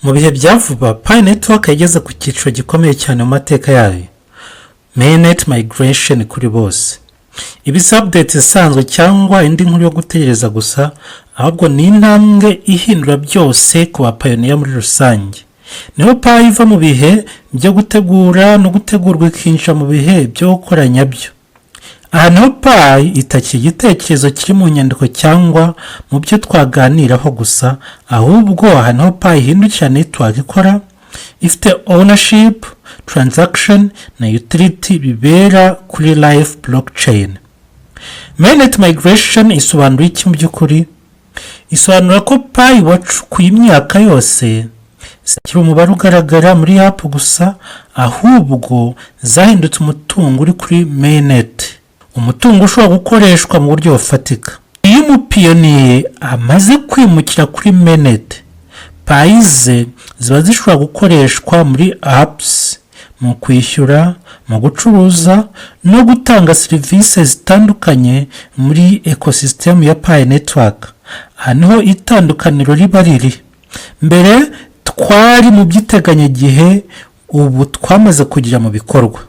Mu bihe bya vuba, Pi Network yageze ku cyiciro gikomeye cyane mu mateka yayo, mainnet migration kuri bose. Ibi si update isanzwe cyangwa indi nkuru yo gutegereza gusa, ahubwo ni intambwe ihindura byose ku bapioneer muri rusange. Niho Pi iva mu bihe byo gutegura no gutegurwa, ikinjira mu bihe byo gukora nyabyo. Aha niho Pi itakiri igitekerezo kiri mu nyandiko cyangwa mu byo twaganiraho gusa, ahubwo aha niho Pi ihindukira network ikora, ifite ownership, transaction na utility bibera kuri live blockchain. Mainnet migration isobanura iki mu by'ukuri? Isobanura ko Pi wacukuye imyaka yose zikiri umubare ugaragara muri app gusa, ahubwo zahindutse umutungo uri kuri mainnet, umutungo ushobora gukoreshwa mu buryo bufatika. Iyo umupioneer amaze kwimukira kuri mainnet, Pi ze ziba zishobora gukoreshwa muri apps, mu kwishyura, mu gucuruza no gutanga serivisi zitandukanye muri ecosystem ya Pi Network. Aha niho itandukaniro riba riri. Mbere twari mu by'iteganyagihe, ubu twamaze kugera mu bikorwa.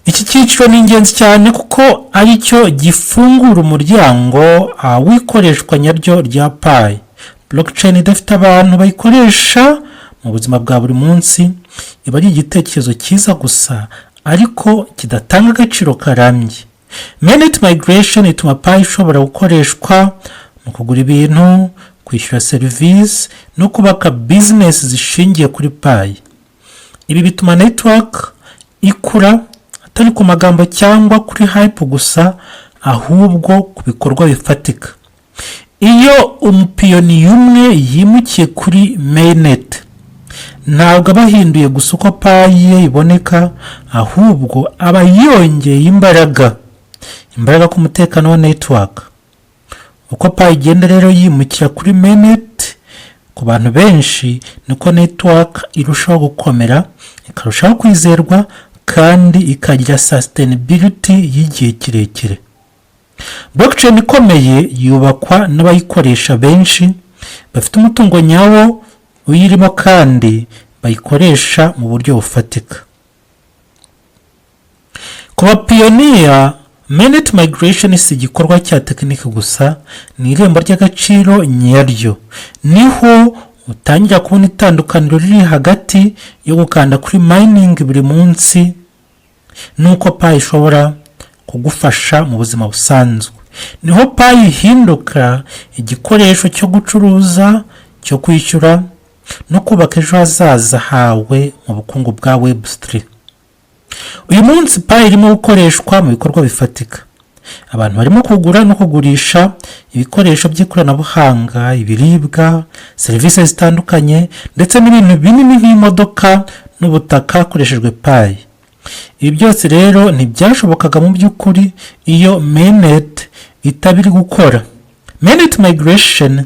Iki cyiciro ni ingenzi cyane kuko ari cyo gifungura umuryango w'ikoreshwa nyaryo rya Pi. Blockchain idafite abantu bayikoresha mu buzima bwa buri munsi iba ari igitekerezo cyiza gusa, ariko kidatanga agaciro karambye. Mainnet migration ituma Pi ishobora gukoreshwa mu kugura ibintu, kwishyura serivisi no kubaka business zishingiye kuri Pi. Ibi bituma network ikura atari ku magambo cyangwa kuri hype gusa, ahubwo ku bikorwa bifatika. Iyo umupioneer umwe yimukiye kuri mainnet, ntabwo aba ahinduye gusa uko Pi ye iboneka, ahubwo aba yongeye imbaraga ku mutekano wa network. Uko Pi igenda rero yimukira kuri mainnet ku bantu benshi, niko network irushaho gukomera, ikarushaho kwizerwa kandi ikagira sustainability y'igihe kirekire. Blockchain ikomeye yubakwa n'abayikoresha benshi bafite umutungo nyawo uyirimo kandi bayikoresha mu buryo bufatika. Ku bapioneer, mainnet migration si igikorwa cya tekinike gusa, ni irembo ry'agaciro nyaryo. Niho utangira kubona itandukaniro riri hagati yo gukanda kuri mining buri munsi n'uko Pi ishobora kugufasha mu buzima busanzwe. Niho Pi ihinduka igikoresho cyo gucuruza, cyo kwishyura no kubaka ejo hazaza hawe mu bukungu bwa Web3. Uyu munsi Pi irimo gukoreshwa mu bikorwa bifatika. Abantu barimo kugura no kugurisha ibikoresho by'ikoranabuhanga, ibiribwa, serivisi zitandukanye ndetse n'ibintu binini nk'imodoka n'ubutaka hakoreshejwe Pi. Ibi byose rero ntibyashobokaga mu by'ukuri iyo mainnet itaba iri gukora. Mainnet migration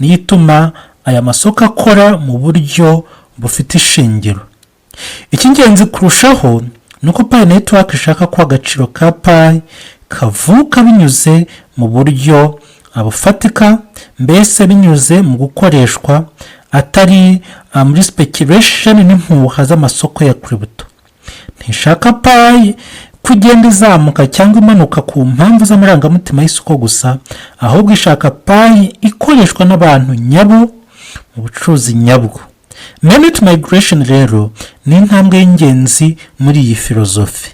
niyo ituma aya masoko akora mu buryo bufite ishingiro. Icy'ingenzi kurushaho ni uko Pi Network ishaka ko agaciro ka Pi kavuka binyuze mu buryo bufatika, mbese binyuze mu gukoreshwa, atari muri speculation n'impuha z'amasoko ya crypto. Ntishaka Pi kugenda izamuka cyangwa imanuka ku mpamvu z'amarangamutima y'isoko gusa, ahubwo ishaka Pi ikoreshwa n'abantu nyabo mu bucuruzi nyabwo. Mainnet migration rero ni intambwe y'ingenzi muri iyi filozofi.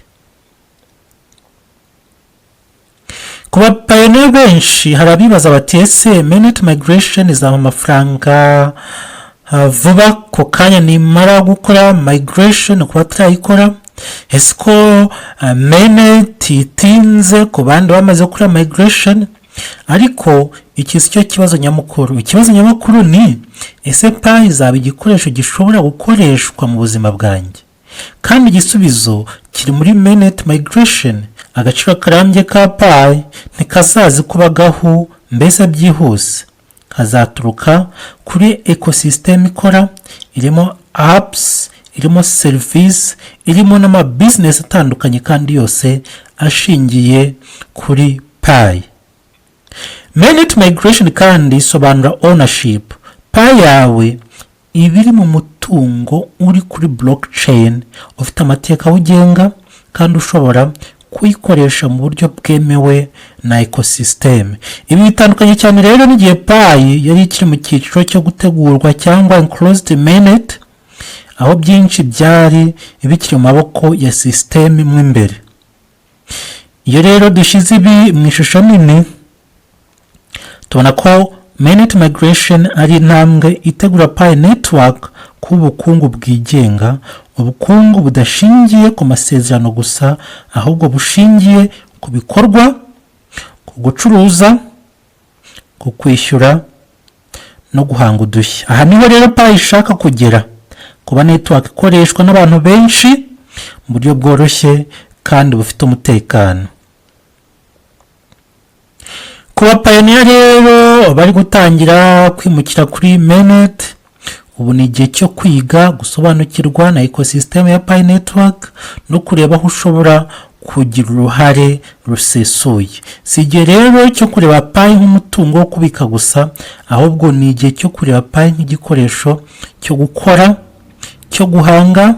Ku bapioneer benshi, hari abibaza bati: "Ese mainnet migration izampa amafaranga vuba ako kanya nimara gukora migration ku batarayikora? Ese ko mainnet itinze ku bandi bamaze gukora migration?" Ariko iki si cyo kibazo nyamukuru. Ikibazo nyamukuru ni: "Ese Pi izaba igikoresho gishobora gukoreshwa mu buzima bwanjye?" Kandi igisubizo kiri muri mainnet migration. Agaciro karambye ka Pi ntikazazi kuba gahu mbese byihuse, kazaturuka kuri ecosystem ikora, irimo apps, irimo serivisi, irimo n'amabusiness atandukanye kandi yose ashingiye kuri Pi. Mainnet migration kandi isobanura ownership. Pi yawe Ibiri mu mutungo uri kuri blockchain ufite amateka awugenga kandi ushobora kuyikoresha mu buryo bwemewe na ecosystem. Ibi bitandukanye cyane rero n'igihe Pi yari ikiri mu cyiciro cyo gutegurwa cyangwa enclosed mainnet, aho byinshi byari bikiri mu maboko ya sisiteme mo imbere. Iyo rero dushyize ibi mu ishusho nini, tubona ko mainnet migration ari intambwe itegura Pi Network kuba ubukungu bwigenga, ubukungu budashingiye ku masezerano gusa, ahubwo bushingiye ku bikorwa, ku gucuruza, ku kwishyura no guhanga udushya. Aha niho rero Pi ishaka kugera, kuba network ikoreshwa n'abantu benshi mu buryo bworoshye kandi bufite umutekano. Ku bapioneer rero bari gutangira kwimukira kuri mainnet, ubu ni igihe cyo kwiga, gusobanukirwa na ecosystem ya Pi Network no kureba aho ushobora kugira uruhare rusesuye. Si igihe rero cyo kureba Pi nk'umutungo wo kubika gusa, ahubwo ni igihe cyo kureba Pi nk'igikoresho cyo gukora, cyo guhanga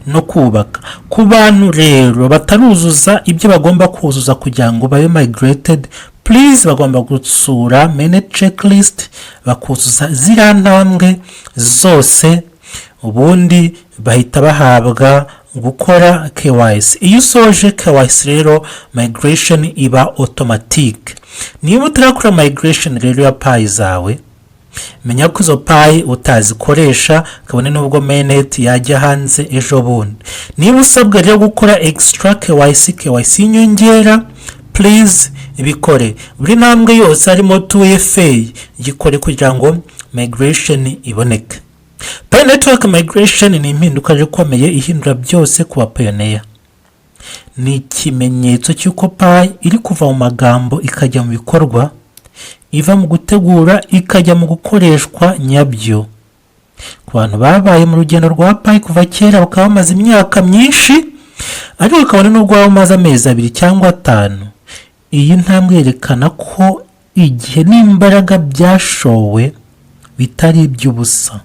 no kubaka. Ku bantu rero bataruzuza ibyo bagomba kuzuza kugira ngo babe migrated, please, bagomba gusura mainnet checklist, bakuzuza ziriya ntambwe zose, ubundi bahita bahabwa gukora KYC. Iyo usoje KYC rero, migration iba automatic. Niba utarakora migration rero ya Pi zawe, menya ko izo Pi utazikoresha, kabone n'ubwo mainnet yajya hanze ejo bundi. Niba usabwa rero gukora extra KYC, KYC y'inyongera, please bikore. Buri ntambwe yose harimo 2FA, gikore kugira ngo migration iboneke. Pi Network migration ni impinduka ikomeye ihindura byose ku bapioneer. Ni ikimenyetso cy'uko Pi iri kuva mu magambo ikajya mu bikorwa, iva mu gutegura ikajya mu gukoreshwa nyabyo. Ku bantu babaye mu rugendo rwa Pi kuva kera, bakaba bamaze imyaka myinshi, ariko ukabona n'ubwo waba umaze amezi 2 cyangwa 5, iyi ntambwe yerekana ko igihe n'imbaraga byashowe bitari iby'ubusa.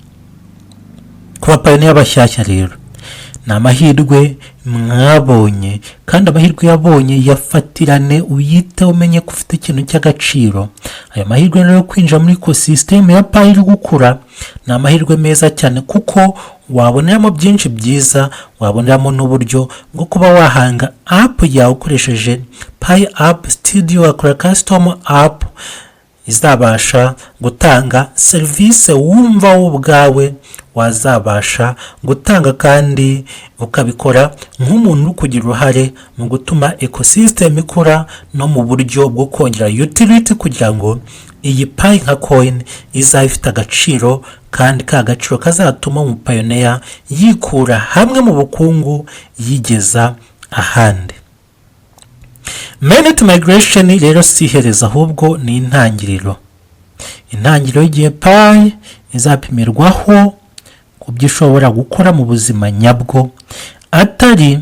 Ku bapioneer bashyashya rero, ni amahirwe mwabonye, kandi amahirwe yabonye yafatirane, uyite, umenye ko ufite ikintu cy'agaciro. Ayo mahirwe rero yo kwinjira muri ecosystem ya Pi iri gukura ni amahirwe meza cyane, kuko waboneramo byinshi byiza, waboneramo n'uburyo bwo kuba wahanga app yawe ukoresheje Pi App Studio, wakora custom app izabasha gutanga serivisi wumva wowe ubwawe wazabasha gutanga, kandi ukabikora nk'umuntu uri kugira uruhare mu gutuma ecosystem ikura no mu buryo bwo kongera utility, kugira ngo iyi Pi nka coin izaba ifite agaciro, kandi ka gaciro kazatuma umupioneer yikura hamwe mu bukungu yigeza ahandi. Mainnet migration rero si iherezo, ahubwo ni intangiriro, intangiriro y'igihe Pi izapimirwaho ku byo ishobora gukora mu buzima nyabwo, atari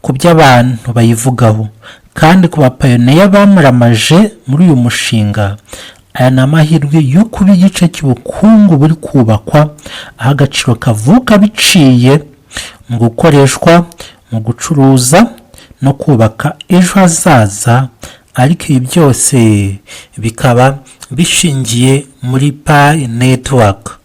ku byo abantu bayivugaho. Kandi ku bapioneer bamaramaje muri uyu mushinga, aya ni amahirwe yo kuba igice cy'ubukungu buri kubakwa, aho agaciro kavuka biciye mu gukoreshwa, mu gucuruza no kubaka ejo hazaza, ariko ibi byose bikaba bishingiye muri Pi Network.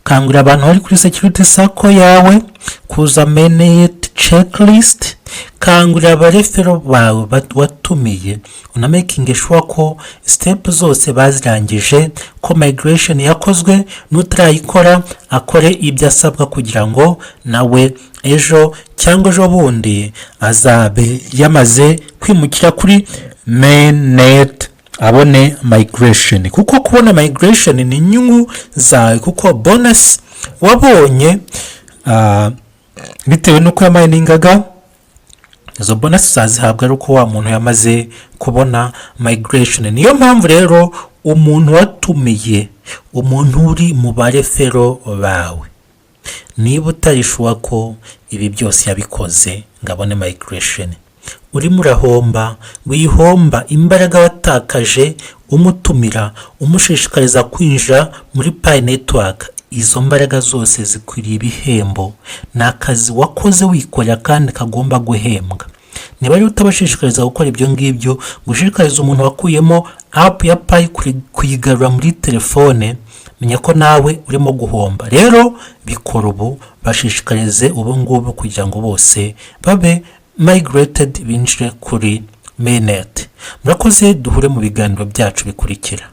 Kangurira abantu bari kuri security circle yawe kuza mainnet checklist. Kangurira abareferral bawe watumiye, unamakinge sure ko step zose bazirangije, ko migration yakozwe, n'utarayikora akore ibyo asabwa kugira ngo nawe ejo cyangwa ejo bundi azabe yamaze kwimukira kuri mainnet, abone migration, kuko kubona migration ni inyungu zawe, kuko bonus wabonye bitewe n'uko yaminingaga, izo bonus uzazihabwa ari uko wa muntu yamaze kubona migration. Niyo mpamvu rero umuntu watumiye, umuntu uri mu bareferral bawe, niba utari sure ko ibi byose yabikoze ngo abone migration, urimo urahomba. Wihomba imbaraga watakaje umutumira, umushishikariza kwinjira muri Pi Network. Izo mbaraga zose zikwiriye ibihembo. Ni akazi wakoze wikorera kandi kagomba guhembwa. Niba rero utabashishikariza gukora ibyo ngibyo, gushishikariza umuntu wakuyemo app ya Pi kuyigarura muri telefone, menya ko nawe urimo guhomba. Rero bikora ubu, bashishikarize ubu ngubu kugira ngo bose babe migrated, binjire kuri mainnet. Murakoze, duhure mu biganiro byacu bikurikira.